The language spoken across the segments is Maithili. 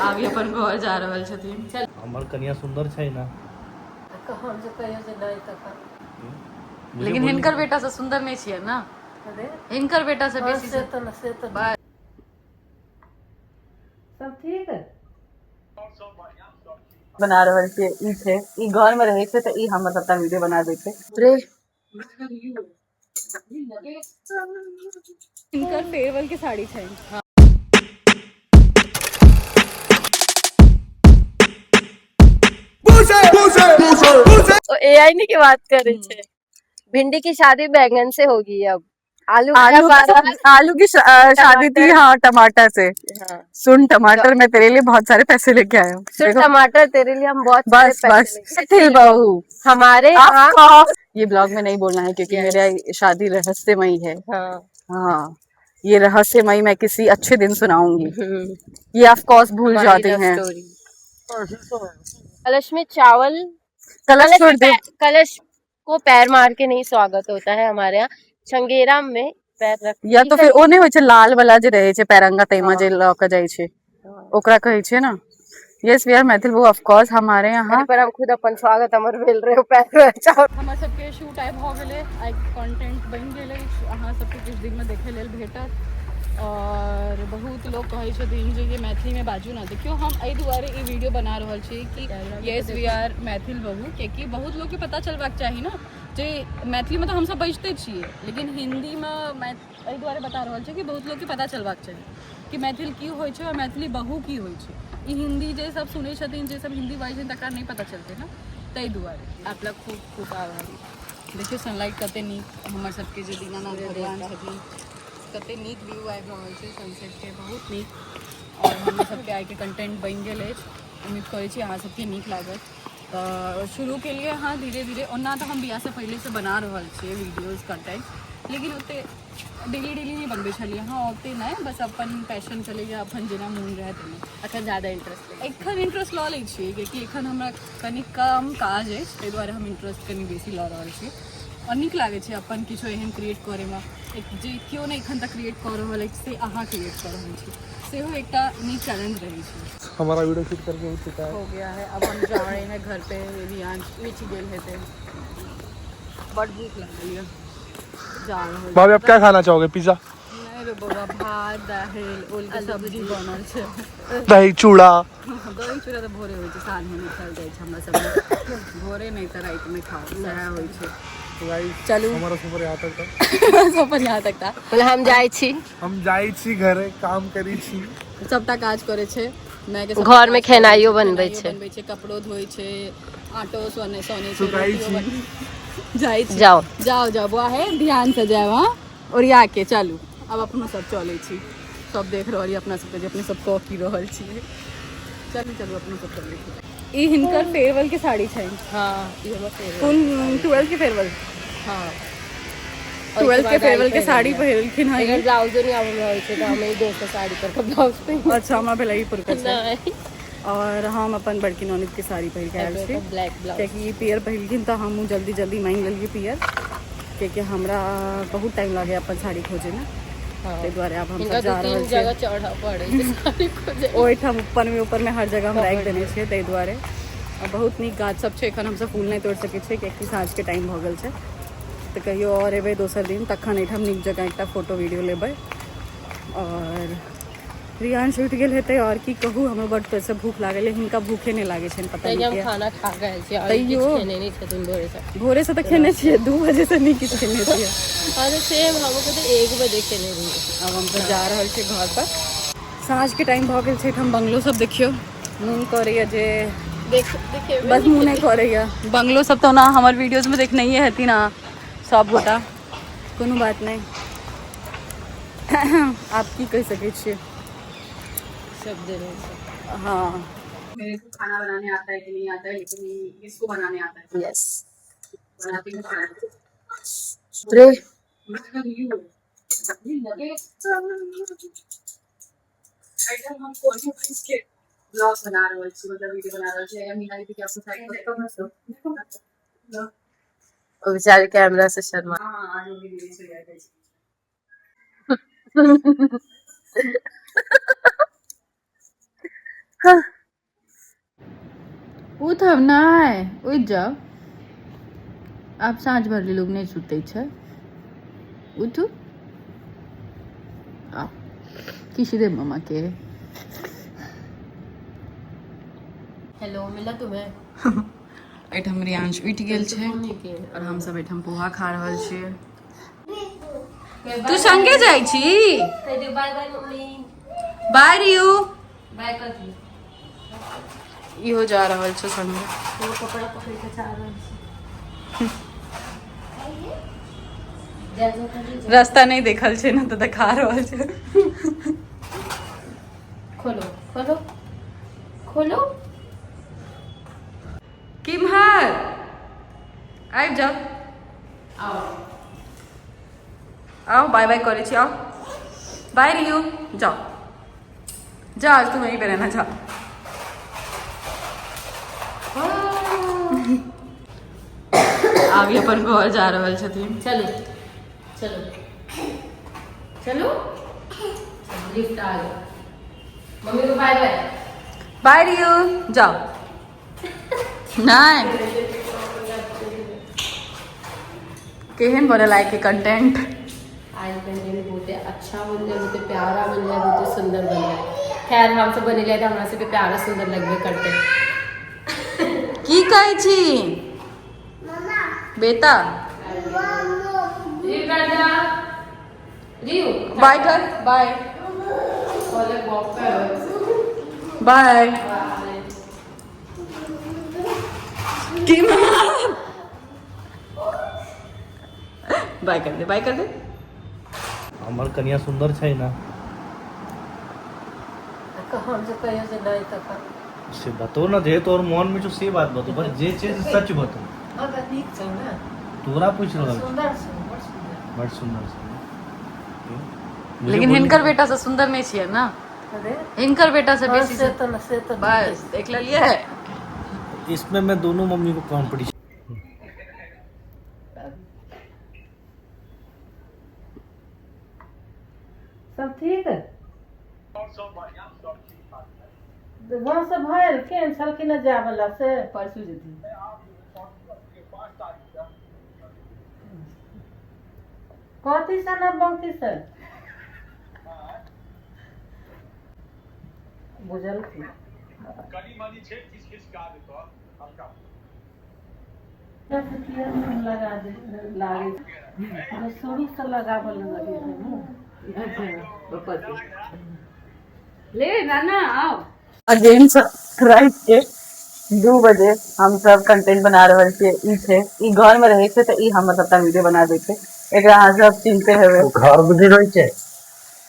आब ई अपन घर जा रहल छथिन। हमर कनिया सुंदर छै ना। हम जे कहियो जे नहि तखन। लेकिन हिनकर बेटा से सुंदर नहीं छियै ना। अरे हिनकर बेटा से हाँ, बेसी से तऽ से तऽ बस। सब ठीक है। बना रहल छियै ई छै, ई घर में रहै छै तऽ ई हमर सबटा वीडियो बना दै छै। रे हिनकर फेयरवेल के साड़ी छै। तो एआई ने की बात करे छे। भिंडी की शादी बैंगन से होगी। अब आलू आलू का बारह- आलू की शादी थी, हाँ, टमाटर से। हाँ। सुन टमाटर, मैं तेरे लिए बहुत सारे पैसे लेके आया हूँ। सुन देखो, टमाटर, तेरे लिए हम बहुत सारे बस पैसे बस लेके- सिथिल बहू हमारे यहाँ आपका ये ब्लॉग में नहीं बोलना है क्योंकि मेरा शादी रहस्यमयी है। हाँ। हाँ, ये रहस्यमयी मैं किसी अच्छे दिन सुनाऊंगी। ये ऑफ कोर्स भूल हमारी जाते लव हैं। स्टोरी। कलश में चावल कलश कलश छोड़ में दे। कलश को पैर मार के नहीं स्वागत होता है हमारे यहाँ। चंगेरा में पैर रख या तो फिर ओ नहि होइ छै, लाल वाला जे रहै छै पैरंगा, तैमे हाँ। जे लऽ के जाइ छै, ओकरा कहै छै ना। यस, वी आर मैथिल वो ऑफ कोर्स हमारे यहाँ। पर हम खुद अपन स्वागत हमर भेल रहे पैर में चावल। हमर सबके शूट आइ भऽ गेलै, आइ कंटेंट बनि गेल अछि, अहाँ सबके किछु दिनमे देखै लेल भेटत। और बहुत लोग कहै छथिन जे ये मैथिलीमे बाजू ना। देखियौ, हम एहि दुआरे ई वीडियो बना रहल छी कि यस वी आर मैथिल बहू, कियाकि बहुत लोकके पता चलबाक चाही ने जे मैथिलीमे तऽ हमसब बजिते छियै, लेकिन हिन्दीमे एहि दुआरे बता रहल छी कि बहुत लोकके पता चलबाक चाही कि मैथिल की होइ छै और मैथिली बहू की होइ छै। ई हिन्दी जे सब सुनै छथिन, जे सब हिन्दी बाजै छथिन, तकरा नहि पता चलतै ने, ताहि दुआरे। आपला खूब खूब आभारी। देखियौ सनलाइट कते नीक, हमर सबके जे दीनानाथ भगवान छथिन, कते नीक व्यू आबि रहल छै सनसेटके, बहुत नीक। और हमर सबके आइके कंटेंट बनि गेल अछि, उम्मीद करै छी अहाँ सबके नीक लागत। तऽ शुरू केलियै हँ धीरे धीरे, ओना तऽ हम बियाहसँ पहिलेसँ बना रहल छियै वीडियोज कंटेंट, लेकिन ओते डेली डेली नहि बनबै छलियै हँ, ओते नहि, बस अपन पैशन छलै या अपन जेना मोन रहै तेना। अखन ज्यादा इंटरेस्ट ले एखन इंटरेस्ट लऽ लै छियै, कियाकि एखन हमरा कनि कम काज अछि, ताहि दुआरे हम इंटरेस्ट कनि बेसी लऽ रहल छी और नीक लागै छै अपन किछो एहन क्रिएट करैमे, एक जे केओ नहि एखन तक क्रिएट कऽ रहल अछि से अहाँ क्रिएट कऽ रहल छी, सेहो एकटा नीक चैलेंज रहै छै। हमारा वीडियो शूट करके हो चुका है, हो गया है, अब हम जा रहे हैं घर पे। रियान उठि गेल हेतै, बड भूख लागल यऽ, जा रहल। भाभी, आप क्या खाना चाहोगे? पिज्जा? नहि रे बौआ, भात दालि ओल के सब्जी बनल छै। दही चूड़ा। दही चूड़ा तऽ भोरे होइ छै, साँझमे नहि खायल जाइ छै हमरा सबमे। भोरे नहि तऽ रातिमे खाउ, सएह होइ छै। चलू, हमारा सफर यहाँ तक था। सफर यहाँ तक था। मतलब हम जाइ छी। हम जाइ छी घरे, काम करी छी। सबटा काज करै छै मायके। घर में खेनाइयो बनबै छै। बनबै छै, कपड़ो धोइ छै, आटो सने सने छै, सुखाइ रोटियो छी। जाइ छी। जाओ। जाओ जाओ बौआ, हे ध्यान से जायब, हाँ, ओरिया के चलू। आब अपनो सब चलै छी, सब देख रहल यऽ अपना सबके जे अपने सब कऽ की रहल छियै। चलू चलू, अपनो सब चलै छी। ई हिनकर फेयरवेल के साड़ी छै। हाँ, ई हमर फेवरेट। कोन 12th के फेयरवेल? हाँ। 12th के फेयरवेल के साड़ी पहिरलखिन हँ। एकर ब्लाउजो नहीं आबि रहल छै तऽ हम ई दोसर साड़ी पर के ब्लाउज पहिर। अच्छा, हमरा भेलै ई पुरका छै। नहि। और हम अपन बड़की ननद के साड़ी पहिर के आयल छी। Black blouse. कियाकि ई पियर पहिलखिन तऽ हमहूँ जल्दी जल्दी मांगि लेलियै पियर, कियाकि हमरा बहुत टाइम लागैया अपन साड़ी खोजैमे, ताहि दुआरे आब हम हिनका सब जा दू रहल तीन छी। जगह चढ़ऽ पड़ै छै साड़ी खोजै। ओहिठाम ऊपरमे ऊपरमे हर जगह हम राखि देने छियै ताहि दुआरे। आ बहुत नीक गाछ सब छै। एखन हमसब फूल नहि तोड़ि सकै छियै कियाकि साँझके टाइम भऽ गेल छै, तऽ कहियो आओर एबै दोसर दिन, तखन एहिठाम नीक जकाँ एकटा फोटो वीडियो लेबै। और रियांश उठि गेल हेतै। और की कहू, हमरा बड्ड तोरसँ भूख लागल यऽ, हिनका भूखे नहि लागै छनि, पता तैयो नहि हम किया। खाना खा के आयल छी और तैयो? किछु खेने नहि छथिन भोरे से। भोरेसँ तऽ खेने छियै, 2 बजेसँ नहि किछु खेने छियै। हाँ, सेम, हमहूँ तऽ 1 बजे खेने रहियै। आब हम तऽ जा रहल छी घर पर, साँझके टाइम भऽ गेल छै। एहिठाम बंगलो सब देखियौ, मोन करैया जे देख देखेबै। बस मुँह नहि करैया। बंगलो सब तऽ ओना हमर वीडियोजमे देखनैये हेथिन अहाँ सब गोटा। कोनो बात नहि, आब की कहि सकै छियै। सब देने छै। हाँ, मेरे को खाना बनाने आता है कि नहीं आता है, लेकिन इसको बनाने आता है। यस। बनाती हूँ खाना। रे आइटम हम कोनो चीज के ब्लॉग बना रहल छी, मतलब वीडियो बना रहल छी। अगर मीना दीदी के आपको साइड पर ओ बेचारे कैमरा से शर्मा। हाँ, आज होगी दीदी से जाए। हाँ। उठब नहि, उठि जाउ। आब साँझ भरली लोक नहि सुतै छै। उठू, आउ किछु दे मामा के। हेलो, मिला तुम्हें? एहिठाम रियांश उठि गेल छै और हमसब एहिठाम पोहा खा रहल छियै। तू संगे जाइ छी? Bye bye mummy. Bye Riyu. Bye कर दी। इहो जा रहल छै संगे। वो कपड़ा पकड़ के जा रहल छै। जा जा कर दी। रास्ता नहि देखल छै ने तऽ देखा रहल छै। खोलो खोलो खोलो। किम्हर आबि जाउ, आउ आउ, बाय बाय करै छी, आउ। बाय रियू, जाओ जा, आज तुम यहीं पे रहना, जा। आब ई अपन घर जा रहल छथिन। चलो चलो चलो, लिफ्ट आ गया। मम्मी को बाय बाय। बाय रियू, जाओ। नहीं, केहन बनल आइ के कंटेंट? आज कंटेंट बहुते अच्छा बन जाए, बहुते प्यारा बन जाए, बहुते सुंदर बन जाए। खैर, हम सब बनेलियै तऽ हमरा सबके प्यारा सुंदर लगबे करते। की कहै छी बेटा? रियू राजा, रियू। बाय कर, बाय। बाय। की बाय कर दे, बाय कर दे। हमर कनिया सुंदर छै ने? कहब जे कहियो जे नहि तखन। से बतो ना, जे तोर मन में छौ से बात बतो, पर जे छै से सच बतो। हँ तऽ नीक छौ ने। तोरा पूछ रहल छी। सुन्दर छौ, बड़ सुन्दर। बड़ सुंदर छै। लेकिन हिनकर बेटा से सुंदर नहीं छियै ना? अरे। हिनकर बेटा से हाँ, बेसी। से तऽ से तऽ। बस देख लेलियै। इसमें मैं दोनों मम्मी को कंपटीशन। सब ठीक गाँव से भयल केहन छलखिन हँ जायवला से? परसू जेथिन। कथी से न बंकी से बुझलखिन। किया मुँह लगा दे लागे जो शुरू से लगावल लगे है मुँह। ले नाना, आओ। अगेन राति के 2 बजे हम सब कंटेंट बना रहल छियै। ई छै, ई घर में रहै छै तऽ ई हमर सबटा वीडियो बना दै छै। एकरा अहाँ सब चिन्हते हेबै। घर मे भी रहै छै।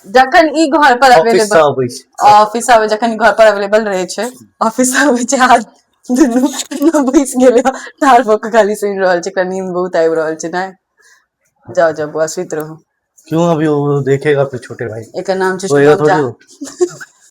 जखन ई घर पर ऑफिस अवेलेबल से अबै छै। ऑफिस आबै, जखन ई घर पर अवेलेबल रहै छै, ऑफिस आबै छै। हाथ दुनू न बैस गेलै, ठाढ़ भऽ कऽ खाली सुनि रहल छै। एकरा नींद बहुत आबि रहल छै। नहि, जाओ जाओ बुआ, सुति रहू। क्यों, अभी वो देखेगा फिर छोटे भाई। एकर नाम छै सोएगा शुभम झा। थोड़ी वो।